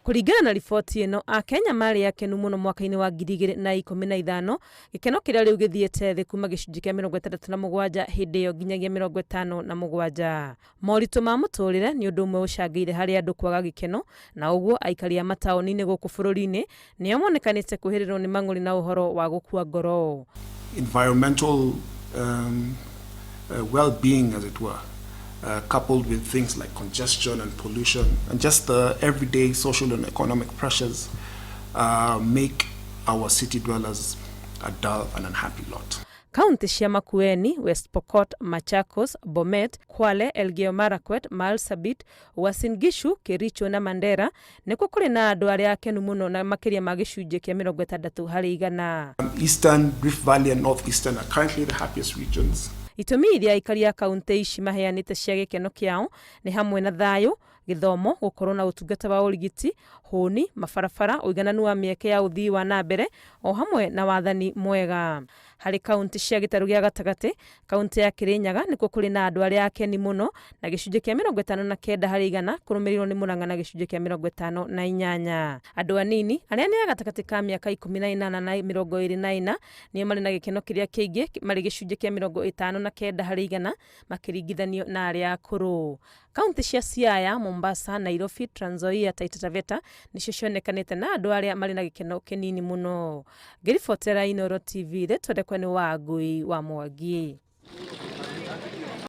Kũringana na riboti ĩno, Akenya marĩ akenu mũno mwaka-inĩ wa 2015, gĩkeno kĩrĩa rĩu gĩthiĩte thĩ kuma gĩcunjĩ kĩa 67 hĩndĩ ĩyo nginyagia 57. Moritũ ma mũtũrĩre nĩ ũndũ ũmwe ũcangĩire harĩ andũ kwaga gĩkeno, na ũguo aikari a mataũni-inĩ gũkũ bũrũri-inĩ nĩo monekanĩte kwĩhĩrĩrwo nĩ mang'ũrĩ na ũhoro wa gũkua ngoro. Environmental well-being, as it were, coupled with things like congestion and pollution and just the everyday social and economic pressures make our city dwellers a dull and unhappy lot. Kaunti cia Makueni, West Pokot, Machakos, Bomet, Kwale, Elgeyo Marakwet, Marsabit, Uasin Gishu, Kericho na Mandera nĩkuo kũrĩ na andũ arĩa akenu mũno na makĩria ma gĩcunjĩ kĩa 60%. Eastern, Rift Valley and Northeastern are currently the happiest regions. Itũmi iria aikari a kaunti ici maheanĩte cia gĩkeno kĩao nĩ hamwe na thayũ, gĩthomo, gũkorwo na ũtungata wa ũrigiti, hũni, mabarabara, ũigananu wa mĩeke ya ũthii wa na mbere o hamwe na wathani mwega. Harĩ kaunti cia gĩtarũ gĩa gatagatĩ, kaunti ya Kirinyaga nĩkuo kũrĩ na andũ arĩa akeni mũno na gĩcunjĩ kĩa 59% kũrũmĩrĩirwo nĩ Murang'a na gĩcunjĩ kĩa 58. Andũ anini arĩa nĩ a gatagatĩ ka mĩaka 18 na 24 nĩo marĩ na gĩkeno kĩrĩa kĩingĩ marĩ gĩcunjĩ kĩa 59% makĩringithanio na arĩa akũrũ. Kaunti cia Siaya, Mombasa, Nairobi, Trans Nzoia, Taita Taveta nĩcio cionekanĩte na andũ arĩa marĩ na gĩkeno kĩnini mũno. Ngĩribotera Inooro TV, rĩtwa rĩakwa nĩ Wangui wa Mwangi.